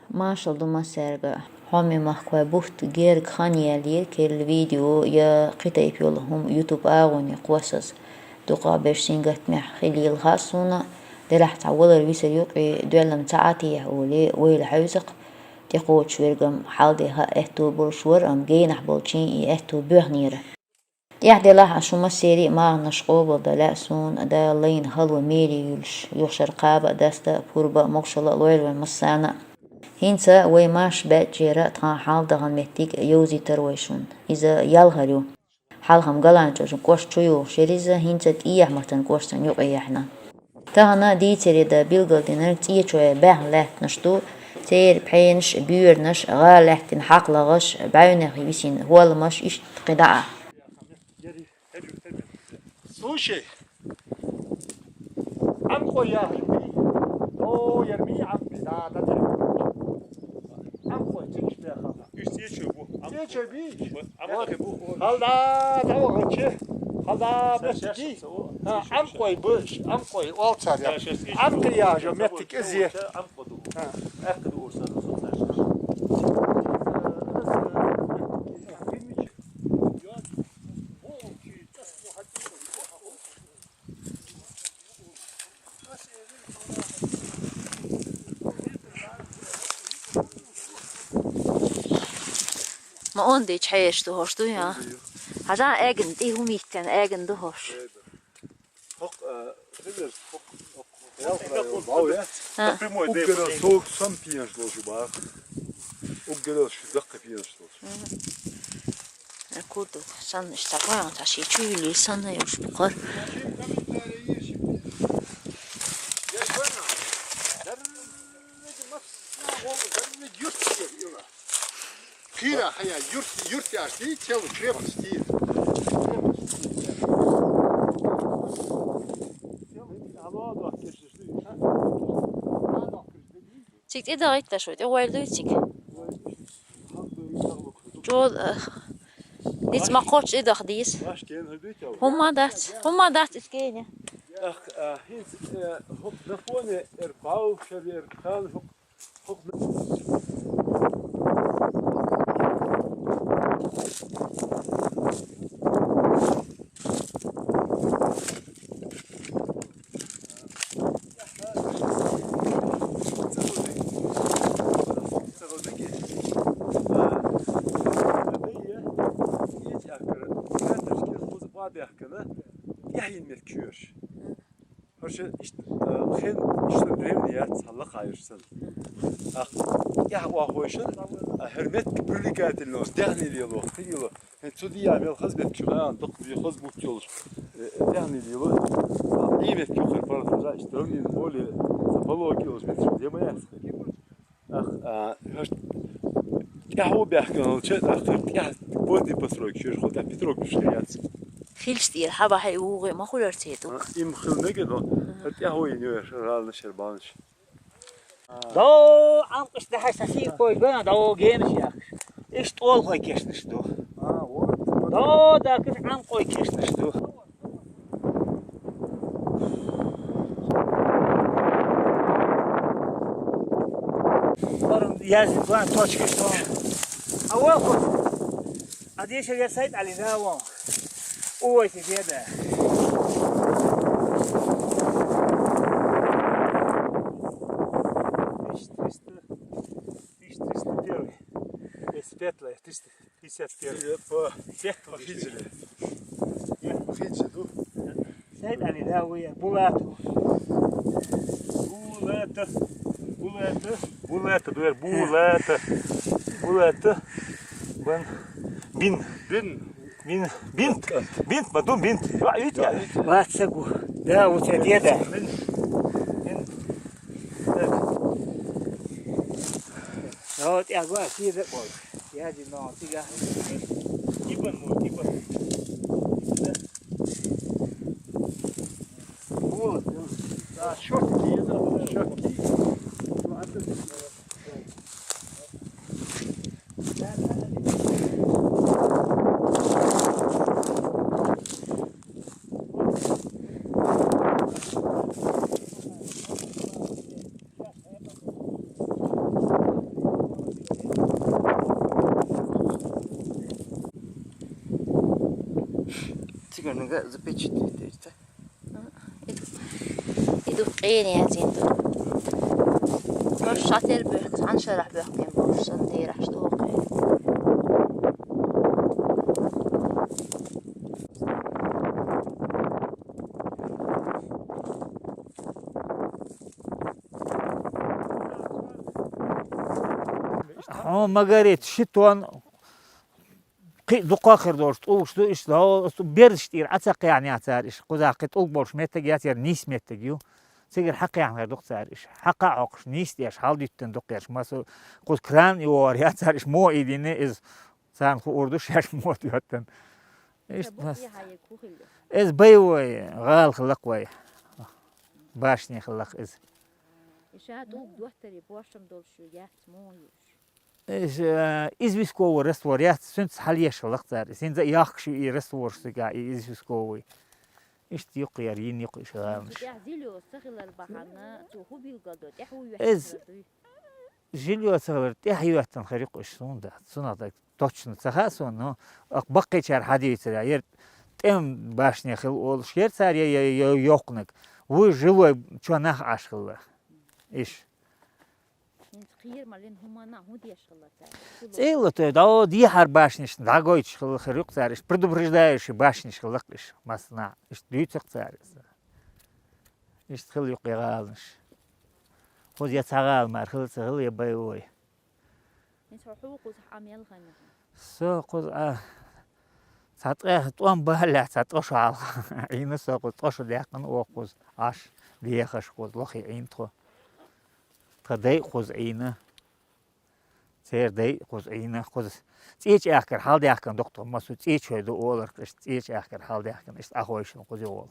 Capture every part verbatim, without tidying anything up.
Маршал ду массаьрга. Хьоме махкой бутт герга хан яьллера, кхел видео я кхы тайпа йолу хӀума YouTube агӀоне кхоссаза. Дукхахберш сингаттамехь хила лела хаьа суна, делахь цхьа валар висар юкъе доьллам ца Ӏатехьа олий, вайла хьаьвза-кх. ТӀекхочуш верг-м хьалдеха аьтто болуш вара, амма генахь болчийн и аьтто боьхнера. ТӀаьхьаделахь а шу массеран а магӀанаш къобалдан лаьа суна, Дала лайна хало, мере юьллуш, юха шарахь кхаба а, даста а, пурба а, могушалла а лойла вайн массарна а. ХӀинца вай марша баьлчера тхан хьалдахана меттиг йовзийтар вай шуна. Иза Ялхар ю. Хьалха-м Галанчожан кӀошт чу йогӀуш яра иза, хӀинца ТӀехьа-Мартан кӀоштана юкъаяьхьна. Тахана дийцаре дан билгалдинарг цӀечой баьхна лаьттанаш ду, церан пхьенаш, боьранаш, гӀа лаьттина хьакхлагӀаш, бӀаьвнех висина хӀолламаш, иштта кхидӀа а. Слушай, Ӏамкъой яхаш бий? О, яр мий Ӏамкъой? Да, да, да. Ӏамкъой, цигаш бехала. Уьш цӀечой бу. ЦӀечой бий? Ӏамкъой бу. Хьалда, дӀаваханчи. Хьалда, бес дий? Сан шаьш ца о. Ха, Ӏамкъой бу, Ӏамкъой, олцар я. Сан шаьш ца о. Ӏамкъой яхаш меттиг иза. Ӏамкъой ду. Ха. Аьккха ду урсар, со ца шаьш. Ма онда чхьеш ду хӀорш ду, я? Хьажа, эган тӀе хӀума йиттина, эган ду хӀорш. ХӀокху, а, хӀокху, хӀокху, хӀокху. А. Уггара сога сан пенаш долчу баха. Уггара шу даккха пенаш долчу. Мгм. Э, курдук, сан иштта гойн, та ши чуьйли санна юш бухар. Кира, хая, юрт, юрт яшти, цел крепости. Циг тӀе дагӀийтта шу, тӀе гӀойла дуй циг? Чо, э, ниц ма кхоччу тӀе даха дийса. ХӀумма дац, хӀумма дац ис гене. Ах, а, хӀинца, э, хӀокху на фоне эр бау, шер эр кхан, хӀокху ТӀехьа йина меттиг чоьш. ХӀорш иштта, а, хен иштта древний яц, хьалла кхайуш санна. Ах, тӀехь охьахойшан, а, хӀара меттиг привлекательно, дехний лело, хило. ХӀинца цу дия мел хаза меттиг чу, а, дакх бий хаза бутт йолуш, э, дехний лело. А, и меттиг чу хир пара хаза, иштта равнина более, ца пологи йолуш меттиг чу, де ма яц. Ах, а, хӀорш тӀехьо баьхкина хилча, ах, тӀехь поздний постройка чуьра, хӀо тӀехь Петровка ши яц. Хилча тӀера хьаба хьай вугӀе ма хуьлар цецӀук. А, им хила мега, но хӀара тӀехьо йина йоьш, рална шер балнаш. До Ӏамкъаш дахьа сасийкхой гана, до генаш яхаш. Иш тӀолхой кешнаш ду. А, вот, вот. До дакаш Ӏамкъой кешнаш ду. Язди план точка что. А вот, а здесь я сайт али да вон. Ой, тебе да. Тысяча триста, тысяча триста первый. Если пятая, триста. Пятьдесят первый. По, по Фиджи. По Фиджи, ду? Сайт али да, уя, Булату. Булата. Булата. Булата, дуэр, Булата. Булата. Бен. Бин. Бин. Бин. Бинт. Бинт, Бату, бинт. Ва, видите? Ватсагу. Да, у тебя деда. Бин. Бин. Так. Вот, я говорю, сидит, вот. Я один, но, ты говоришь. Ибн, вот, Ибн. Вот. Да, чёрт, чёрт. Гэнэгэ зэпечатать. И ду, и ду къене язын ду. Бош шатер бэх, хан шарах бэх, кен бош сан дерах, что окей. Хьо магарит шитон кхы дукха хир долуш, тӀулгаш ду, иштта дӀо, берзаш тӀера Ӏа ца кхехьна яцара иш, кхузахь кхин тӀулг болуш меттиг яцара, нийса меттиг ю. Цигара хьакхехьна хир ду-кх цара иш. Хьакха а Ӏокхуш, нийса деш, хьалдуьттина ду-кх ерш, масу, кхуза кран йогӀур яцара иш, мо и дина иза. Царна хуур ду шаьш мо доьттина. Иштта. Иза боевой гӀала хилла-кх вай. Башня хилла-кх иза. И ша тӀулг доттаре бошам долуш ю, яц мо ю. Иза, э, известковый раствор яц, цуьнца хьалъеш хилла-кх цара. Иза хӀинца а йохкуш ю и раствор стага, и известковый. Иштта юккъера йина ю-кх иш гӀаланаш. Цу тӀехь зилё ца хилар бахьана, цо хӀун билгал до, тӀаьхьа ву йоьттина хилар дуй? Зилё ца хилар тӀаьхьа йоьттина хир ю-кх иш, суна дац. Цунах даг точно ца хаьа суна, но акх баккхийчара хьадийцира, яра тӀем башня хилла олуш яра цара, я, я, я йоккхунаг. Вуй жилой чо нах Ӏаш хилла. Иш. ХӀинца кхера ма лин хӀуманна хӀун деш хилла цара? ЦӀе а латойтуш, дӀо дехьара башнешна дӀагойтуш хилла хир ю-кх цара, иштта предупреждающий башнеш хилла-кх иш, массанахьа, иштта дуьйцу-кх цара иза. Иштта хилла ю-кх и гӀаланаш. Кхуза я цхьа гӀала мара хилла ца хилла, я боевой. ХӀинца хьо хьо кхузахь Ӏа мел хинна хьо? Со кхуза Ӏа цхьа ткъе, тӀом балале цхьа ткъа шо хьалха Ӏийна со кхуза, ткъа шо даьккхина оха кхуза Ӏаш, дехаш кхуза, лохе Ӏийна тхо. Тхан дай а кхуза Ӏийна. Церан дай а кхуза Ӏийна, кхуза ЦӀечу-Аьхкара хьалдаьхкина ду-кх тхо, массо а ЦӀечой ду олург, иштта ЦӀечу-Аьхкара хьалдаьхкина, иштта Ӏахойшина кхуза волу.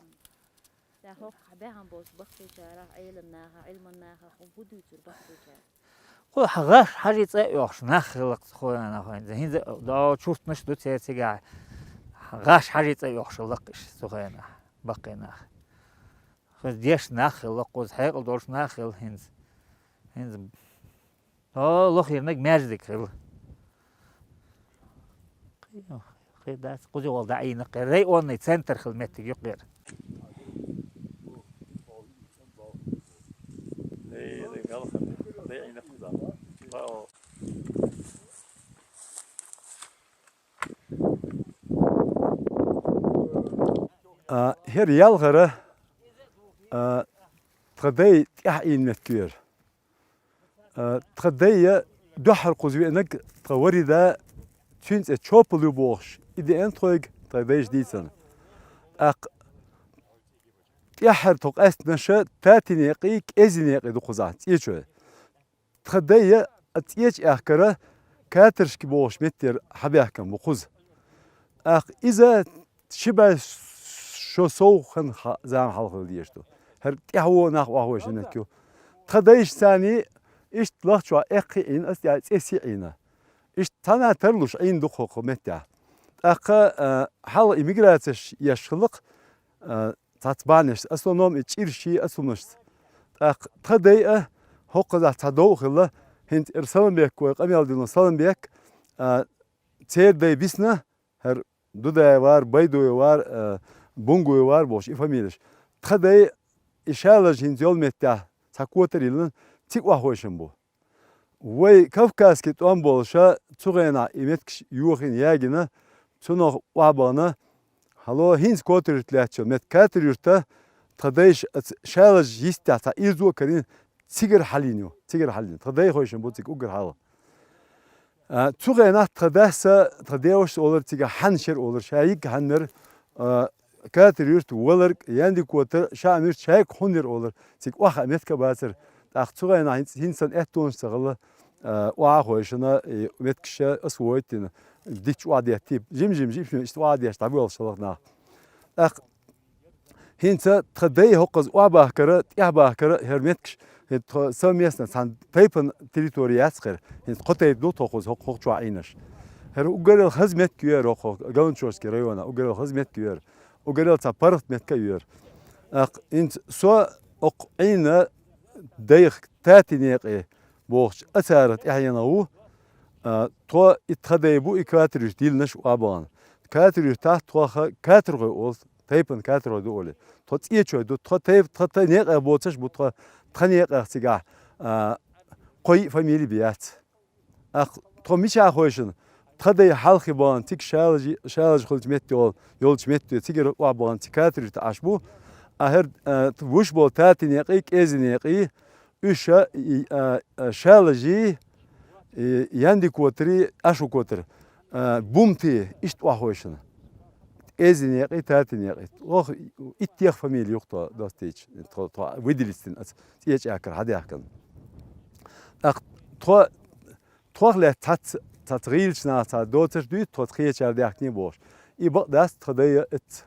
Ша хӀокхахь баьхна болчу баккхийчарах, Ӏелам нахах, Ӏилман нахах хӀун дуьйцур баккхийчара? Кху гӀаш хьажий цӀа а оьхуш нах хилла-кх цу хенахь, хӀинца, хӀинца а чуртанаш ду церан цигахь, гӀаш хьажий цӀа а оьхуш хилла-кх иш цу хенахь, баккхий нах. Хаза деш нах хилла-кх кхуза, хьекъал долуш нах хилла хӀинца. ХӀинца О, лохерниг маьждиг хилла. Кхин, кхин дац, кхузахь волу дӀаийна-кх, районный центр хилла меттиг ю-кх хӀара. А, хӀара ялхара, а, тхан дай тӀаьхьа ийна меттиг ю хӀара. А, тхан дай дуьххьара кхуза веанарг тхан вари да, цуьнан цӀе Чопал ю бохуш, и деана тхоьга тхан дайша дийцина. ТӀаккха тӀаьххьара тхо къаьстинарш Татинекъий, КӀезинекъий ду кхузахь, ЦӀечой. Тхан дай а ЦӀечу-Аьхкара Катаршки бохуш меттера хьабаьхкина бу кхуза. ТӀаккха иза ши бӀе шо сов хан ха-, зама хьалха хилла дезаш ду. ХӀара тӀаьхьо нах охьахойшина меттиг ю. Тхан дайша царний иштта лахчохь эккхий Ӏийна, аса тӀехь цӀе сий Ӏийна. Иштта цхьана тарлуш Ӏийна ду кху, кху меттехь. ТӀаккха, а, хьалха и миграцеш еш хилла-кх, а, цхьацца бахьанашца, основном и чӀирший, асумашца. ТӀаккха тхан дай а хӀокхузахь цхьа дов а хилла, хӀинца эр Саламбек вай къамел дина Саламбек, а, церан дай бисна, хӀара Дудаев вара, Байдуев вара, а, Бунгуев вара бохуш и фамилеш. Тхан дай и шалаж хӀинца йолу меттехь цхьа котар а йиллина, цига охьахойшина бу. Вай кавказский тӀом болуша цу хенахь и меттигаш йохийна ягийна, цунах охьабахана, хьало, хӀинца котар-юрт лаьттачу метта Катар-юрта тхан дайша оцу шалаж йистехь цхьа ирзо а карийна, цигара хьалийна ю, цигара хьалийна. Тхан дай хойшина бу цига уггар хьалха. А, цу хенахь тхан дас а, тхан девашас а олура цига хьанна шера олура, ша йигга хьаннара, а, Катар-юрт валарг, Янди-Котар, Шаам-юрт шайга хьуннера олура, цига охьахаа меттиг а бацара. ТӀаккха цу хенахь хӀинца, хӀинца санна аьттонаш ца хилла, а, охьа а хойшина, и меттигаш освоить а дина, дитташ охьадеттий, жим-жим, жим-жим иштта охьадетташ дӀабоьлхуш хилла-кх нах. ТӀаккха хӀинца тхан дай хӀокхуза охьабахкара, тӀаьхьабахкара хӀара меттигаш, хӀинца тхо совместно цхьана тайпана территори яц хӀара. ХӀинца кхо тайпа ду тхо кхуза хӀокху, хӀокху чохь Ӏийнарш. ХӀара уггарал хаза меттиг ю хӀара хӀокху Галанчожский района, уггарал хаза меттиг ю хӀара. Уггарал цхьа паргӀат меттиг а ю хӀара. ТӀаккха хӀинца со хӀокху Ӏийна дайх Татинекъий бохучу а царах тӀаьхьенах ву, а, тхо и тхан дай бу, и Катар-юрт йиллинарш охьабахана. Катар-Юртахь тхох катархой олу, тайпана катархой ду олий. Тхо цӀечой ду, тхо тайп-, тхо тхан некъех боцуш бу, тхо тхан некъех цигахь, а, кхо йиъ фамили бен яц. Ах, тхо мичахь хойшина, тхан дай хьалхе бахана цига шалажи-, шалажа хуьлучу метте йолу, йолчу метте цигара охьабахана цига Катар-Юрта Ӏаш бу. А хӀара, а, вуьш болу Татин некъий, КӀезин некъий, уьш ша, и, а, а, шалажий, и, Яндик котарий, Ӏаш котар, а, Бумти, иштта охьахойшина. КӀезин некъий, Татин некъий. Ох, иттех фамили юха тхо достичь, тхо, тхо выделить дина, аса цӀечу аккара хьадаьхкина. Ах, тхо, тхох лаьцна цхьацца, цхьацца гӀийлачу наха цхьа доцурш дуьйцу, тхо кхечара даьхкиний бохуш. И бакъ дац, тхан дай а эцца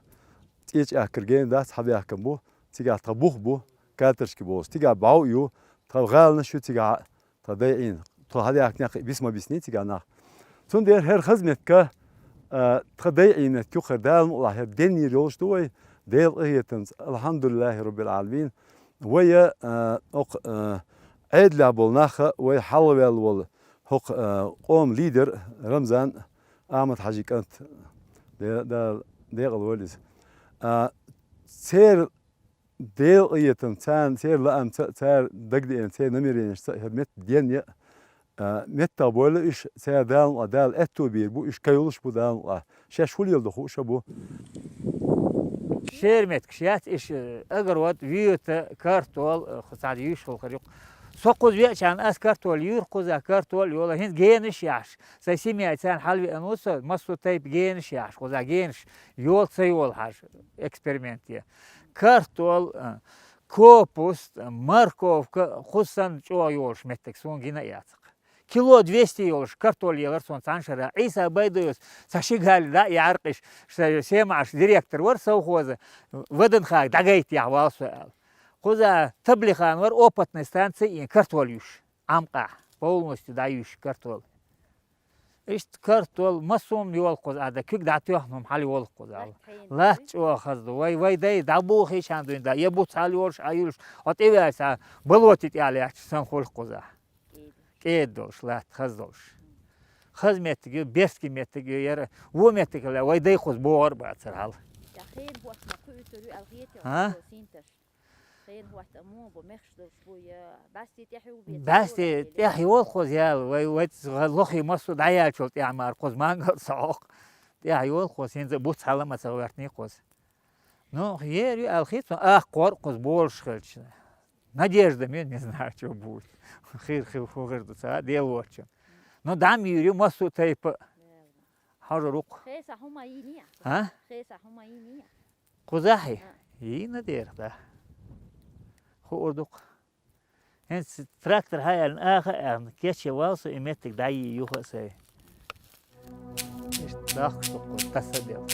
цӀечу аккара гена дац, хьабаьхкина бу, цигахь тхан бух бу, Катаршки бохуш. Цигахь бӀов а ю, тхан гӀаланаш ю цигахь, тхан дай Ӏийна, тхо хьадаьхкинехь а бисма бисний цигахь нах. Цундела хӀара хаза меттиг, а, тхан дай Ӏийна меттиг ю хӀара, Дала мукъалахь хӀара денйийр йолуш ду вай, Делан къинхетамца, алхьамдулиллахӀи роббил Ӏаламин. Вай, а, окху, а, Ӏедалехь болу нах а, вай хьалхаваьлла волу хӀокху, а, къоман лидер Рамзан, Ахьмад-Хьаьжин кӀант, Де-, Дала декъала войла иза. А, церан Делан къинхетамца, царна, церан лаамца, цара дагадеана, церан намеренешца хӀара меттиг денъян а, а, меттах бевлла уьш, цара Дала мукъалахь, Дала аьтто бийр бу, уьш кхин йолуш бу Дала мукъалахь. Шаьш хӀун леладо хууш а бу. Шера меттигаш яц уьш, э, огород, вуьйта, картол, э, хӀу цхьа юьйш хилла хир ю-кх. Со кхуза веачхьана, ас картол юьйр кхуза, картол йола, хӀинца генаш яхьаш. Сайн семьяй царна хьалавеана ву со, массо а тайпа генаш яхьаш, кхуза генаш йола ца йола хьажа, эксперимент е. Картол, э, копуст, морковка, кхуза санна чӀогӀа йолуш меттиг суна гина а яцахь. Кило двести йолуш картол елара суна цхьана шарахь. Ӏийса Байдоевс цхьа ши галли дӀа а яьхьара-кх уьш, шайн семьяш директор вара совхоза, ВДНХ дӀагайта яхьа вала со аьлла. Кхуза Таблихан вара опытный станци йина картол юьйш. Ӏамкъахь, полностью дӀаюьйш картол. Иштта картол, массо а йолу кхуза, ада куьг дӀатоьхна хӀума хьала йолу кхуза. Латта чӀогӀа хаза ду. Вай, вай дай дӀабохийчхьана дуьйна да, я буц хьала йолуш, а юьлуш, хьо тӀеваьлча, болоте тӀехь лаьтташ санна хуьлу кхуза. КӀеда долуш, латта хаза долуш. Хаза меттиг ю, берстги меттиг ю, яра вон меттиг хила, вай дай кхуза богӀар а бацара хьала. Хьа? Хенан хӀотта муха бу, мехаш долуш бу, я бӀаьсте тӀехь ю, бе, бӀаьсте тӀехь йолу кхуза яла, вай, вай лохий массо а дӀаяьллачул тӀехь мара кхуза мангал ца Ӏоху. ТӀехь йолу кхуза, хӀинца буц хьала ма ца гӀоьртний кхуза. Ну, ер ю аьлла хи цунна, аккхор а кхуза болуш хилча. Надежда ма ю, не знаю, чё будет. Хир, хир, хӀун хир ду ца, Дела воцчунна. Ну, дӀа ма юьйр ю массо а тайпа. Хьожур ву-кх. Хеса хӀума йийний? А? Хеса хӀума йийний? Кхузахь? А. Йийна дера, да. Хуур ду-кх. ХӀинца трактор хьаяьллина, аха а аьлла, кечъян вала со и меттиг дӀайийна юха а сайн. Иштта дахкаш ду-кх, тасадел.